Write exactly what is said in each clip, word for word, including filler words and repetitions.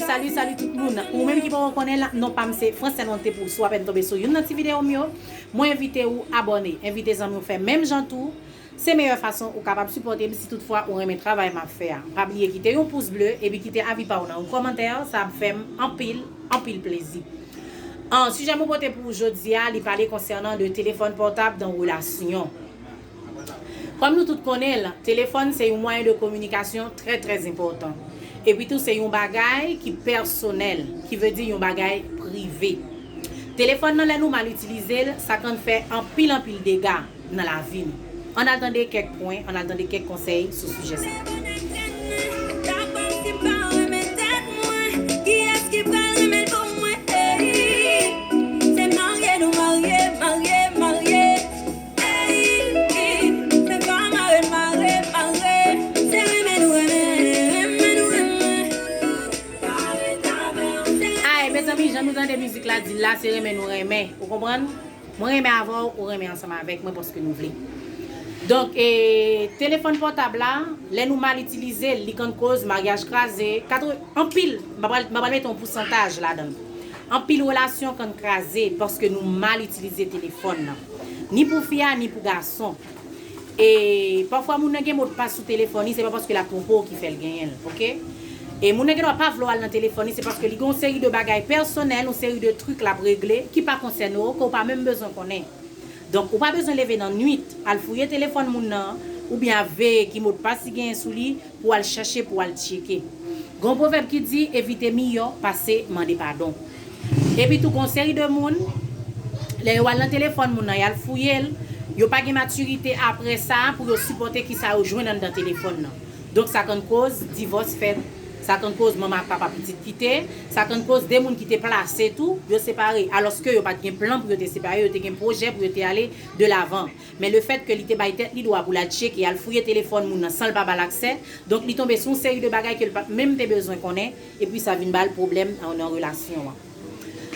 Salut, salut tout moun. Ou menm ki poko konnen l, non pa m se Francine Monte pou sou apèn tonbe sou youn nan ti videyo m yo. Mwen envite ou abòne, envite zanmi w fè menm jan tou. Se meyè fason ou kapab sipòte m si toutfwa ou renmen travay m ap fè a. Pa bliye kite yon pous ble epi kite avi pa w nan yon kòmantè, sa ap fè m anpil, anpil plezi. An, sijè mwen pote pou jodi a, li pale konsènan de telefòn pòtab dan relasyon. Kòm nou tout konnen l, telefòn se yon mwayen de kominikasyon trè, trè enpòtan. Epi tou, se yon bagay ki pèsonèl, ki vle di yon bagay prive. Telefòn nan, lè nou mal itilize l, sa konn fè anpil, anpil dega nan lavi nou. Ann al tande kèk pwen, ann al tande kèk konsèy sou sijè sa. Kiyès ki pral renmen l pou mwen? Ey, se marye nou marye, marye, marye. Ey, se pa mare, mare, mare. Se renmen nou renmen, renmen nou renmen. Ay, mezanmi, jan nou tande mizik la di la, se renmen nou renmen. Ou konprann? Mwen renmen avè w, ou renmen ansanm avèk mwen paske nou vle. Donk, e, telefòn pòtab la, lè nou mal itilize l, li konn koz maryaj kraze, katre, anpil, m pa pral, m pa pral mete yon pousantaj ladan l. Anpil relasyon konn kraze paske nou mal itilize telefòn nan. Ni pou fi a, ni pou gason. E pafwa moun nan gen modpas sou telefòn li, se pa paske l ap twonpe w ki fè l genyen l, oke? E moun nan gen dwa pa vle w al nan telefòn li, se paske li gen yon seri de bagay pèsonèl, yon seri de trik l ap regle ki pa konsène w, ke w pa menm bezwen konnen. Donk, ou pa bezwen leve nan nwit, al fouye telefòn moun nan, oubyen ap veye ki modpas li genyen sou li, pou al chache, pou al tcheke. Gon pwovèb ki di, evite miyò pase mande padon. Epi tou, gon seri de moun, lè yo al nan telefòn moun nan, y al fouye l, yo pa gen matirite apre sa pou yo sipòte kisa yo jwenn anndan telefòn nan. Donk, sa konn koz divòs fèt, sa konn koz manman ak papa pitit kite, sa konn koz de moun ki te plase tou, yo separe, alòske yo pa t gen plan pou yo te separe, yo te gen pwojè pou yo te ale de lavan. Men lefètke li te bay tèt li dwa pou l al tcheke, al fouye telefòn moun nan san l pa ba l aksè, donk li tonbe sou yon seri de bagay ke l pa t menm te bezwen konnen, epi sa vin ba l pwoblèm nan, nan relasyon an.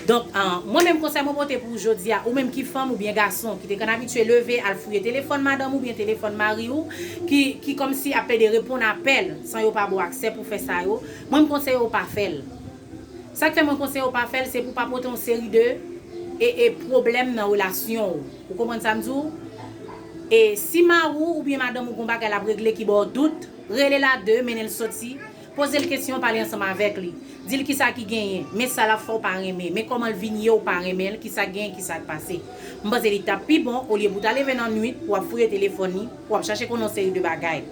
Donk, an, mwen menm konsèy mwen pote pou ou jodi a, ou menm ki fanm oubyen gason, ki te konn abitye leve al fouye telefòn madanm ou oubyen telefòn mari ou, ki, ki kòmsi ap plede reponn apèl san yo pa ba w aksè pou fè sa yo, mwen m konseye w pa fè l. Sa k fè mwen konseye w pa fè l, se pou w pa pote yon seri de, e, e, pwoblèm nan relasyon w. Ou konprann sa m di w? E si mari w oubyen madanm ou gon bagay l ap regle ki ba w dout, rele l a de, mennen l soti, poze l kesyon, pale ansanm avèk li. Di l kisa ki genyen, men sa l ap fè w pa renmen, men kòman l vin ye w pa renmen l, kisa k genyen, kisa k pase. M panse li t ap pi bon, olye pou w ta leve nan nwit, pou w ap fouye telefòn li, pou w ap chache konnen yon seri de bagay.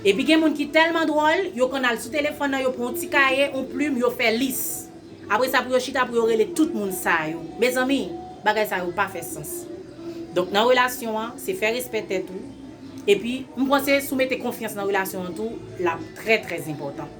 Epi gen moun ki tèlman dwòl, yo konn al sou telefòn nan, yo pran yon ti kaye, yon plim, yo fè lis. Apre sa, pou yo chita, pou yo rele tout moun sa yo. Mezanmi, bagay sa yo pa fè sans. Donk, nan relasyon an, se fè respè tèt ou. Epi, m panse si w mete konfyans nan relasyon an tou, l ap trè, trè enpòtan.